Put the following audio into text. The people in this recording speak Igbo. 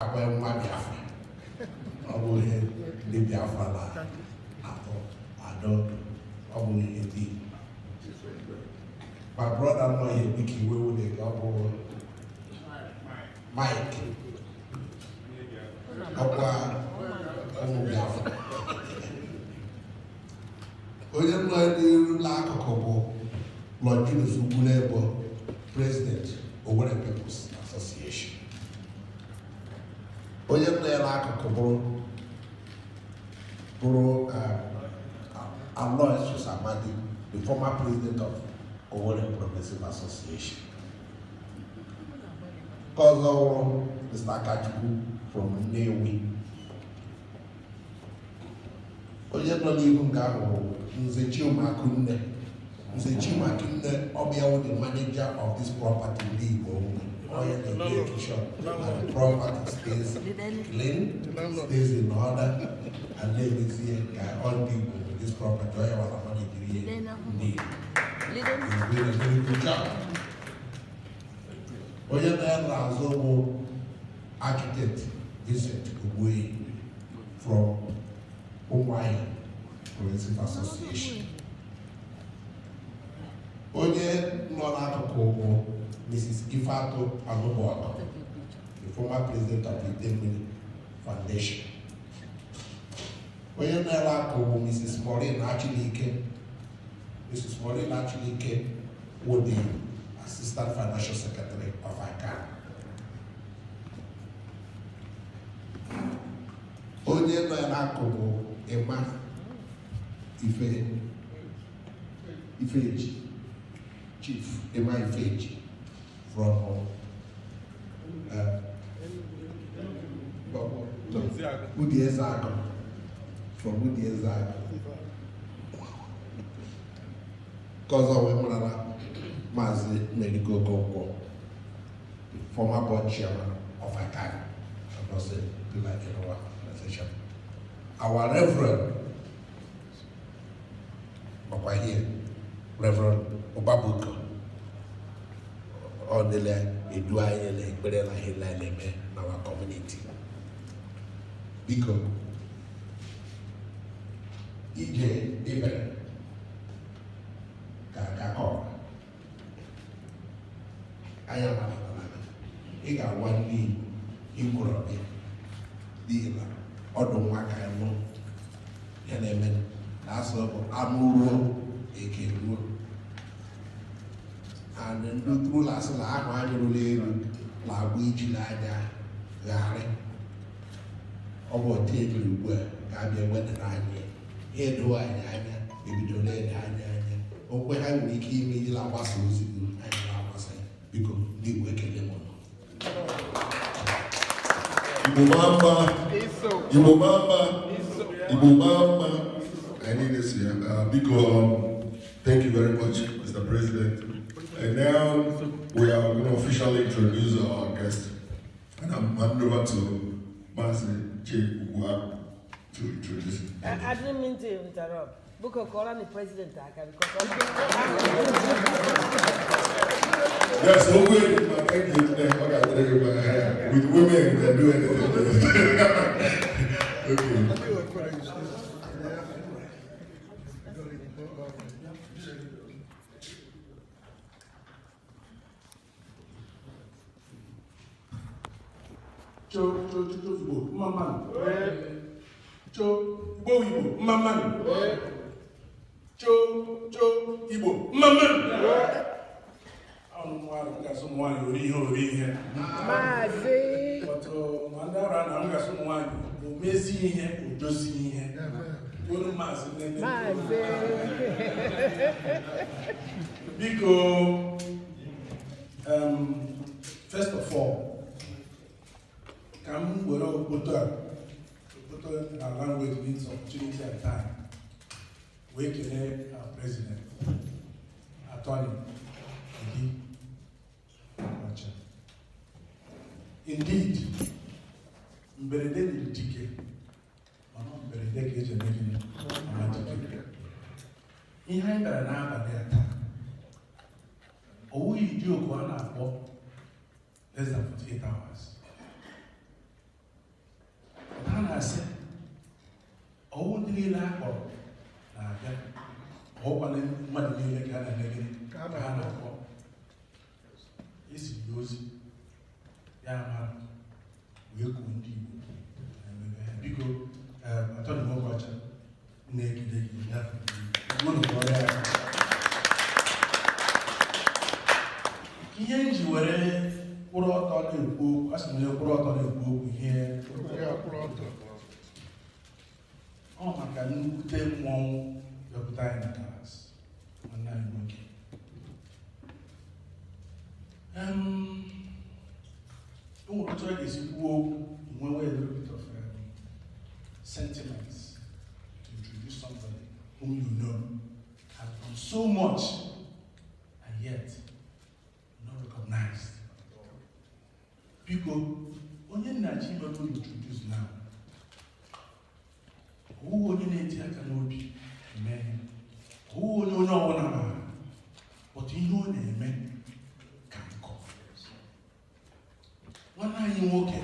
Akwa nwa Biafra, ọ bụ ihe ndị Biafra na-atọ adọ, ọ bụ ihe dị. My brother nọ ihe dịka iwe wụde ka ọ bụ Mike ọkwa ụmụ Biafra. Onye nọ n'iru n'akụkụ bụ Longinus Ugwulebo, President, Owerri People's Association. Onye nọ ya n'akụkụ bụrụ Aloysius Amadi, the former president of Owerri Progressive Association. Nke ọzọ wụrụ Mr. Akachukwu from Nnewi. Onye nọ n'ihu nke ahụ bụ Nze Chima Akunne. Nze Chima Akunne ọbịa the manager of this property ndị Igbo nwe. Onye na-eme sure that the property stays clean, stays in order, and na-emezie ka ọ ndị Igbo nwe this property. Onye wara manageri ihe ndị Igbo. He's doing a very good job. Onye nọ ya n'azụ bụ Architect Vincent Ogbuehi from Umuahia Progressive Association. Onye nọ n'akụkụ bụ Mrs. Ifeatụ Anụbọgụ, the former president of the Idemili Foundation. Onye nọ ya n'akụkụ bụ Mrs. Maureen Achilike. Mrs. Maureen Achilike wụ the Assistant Financial Secretary of ICAN. Onye nọ ya n'akụkụ bụ Emma Ife Ifeji, Chief Emma Ifeji from Udi Ezeagu, from Udi Ezeagu. Nke ọzọ wee marala Maazị Meriko Okonkwo, the former board chairman of ICAN and also pillar in our organization. Our Reverend nọkwa here, Reverend Ụbabuko, ọ dịla edu anyị na ekpere na ihe na-eme na our community. Biko, ije ibere ka aka kọrọ anyị amabatara ị ga-agwa ndị Igbo ikwurọbịa n'ihi na ọdụ nwa ka nụ ya na-eme na asụ bụ anụ ruo eke ruo and ndị tụrụ asị na ahụ anyụrụla elu na-agba iji n'anya gharị. Ọ bụ otu ebiri ugbu a ka a bịa wedara anyị ihe edowe anyị anya, ebidola edo anyị anya okwe ha nwere ike ime iji na-agbasa ozi gị anyị na-agbasa ya. Biko, ndị Igbo, ekele m unu. Igbo maa mma, Igbo maa mma, Igbo maa mma. I need this here. Biko, thank you very much, Mr. President. And now we are going to officially introduce our guest. And I'm handing over to Mazi J. Ugwa to introduce him. I didn't mean to interrupt. Biko, call on the president aka because Yes, okay, thank you. Okay, thank you. With women, we can do anything. Okay. Cho cho cho cho Igbo mma mma nụ. Cho Igbo Igbo mma mma nụ. Cho cho Igbo mma mma nụ. Ahụ m nwaanyị m ga-asụ ụmụ nwaanyị ori ihe ori ihe. Maazị. Ọtụ ma ndị ọrụ na m ga-asụ ụmụ nwaanyị o mezi ihe o dozi ihe. Olu maazị nene. Maazị. Biko, first of all, ka m were okpoto a, okpoto na language means opportunity and time, wee kelee our president, Attorney Edi Ọcha. Indeed, mberede nyiri dike, mana ọ mberede ka eji eme gịnị? Ama dike. Ihe anyị bịara n'abalị a taa, ọ wụghị ụdị oku a na-akpọ less than 48 hours. na-asị ọwụ ndị niile a kpọrọ na-abịa, ọwụkwana mmadụ niile ka a na-eme gịnị, ka a na-akpọ. Esi ya ozi ya mara wee kwuo ndị Igbo na-emebe ha. Biko, Attorney Nwokocha na-ekele gị ya unu kpọrọ ya aka. Ihe m ji were kwụrụ ọtọ na-ekwu okwu, a sị m onye kwụrụ ọtọ na-ekwu okwu, ihe ọ maka nnukwute mmọnwụ bịakwute anyị na Dallas, nwanne anyị nwoke. O nwere otu a ga-esi kwuo okwu nwewe a little bit of sentiments to introduce somebody whom you know has done so much and yet not recognized. Biko, onye nna chi mebe introduce now, ọwụghị onye na-eti aka n'obi eme ihe, ọwụghị onye ọbụla maara, but ihe ọ na-eme ka nkọ. Nwanne anyị nwoke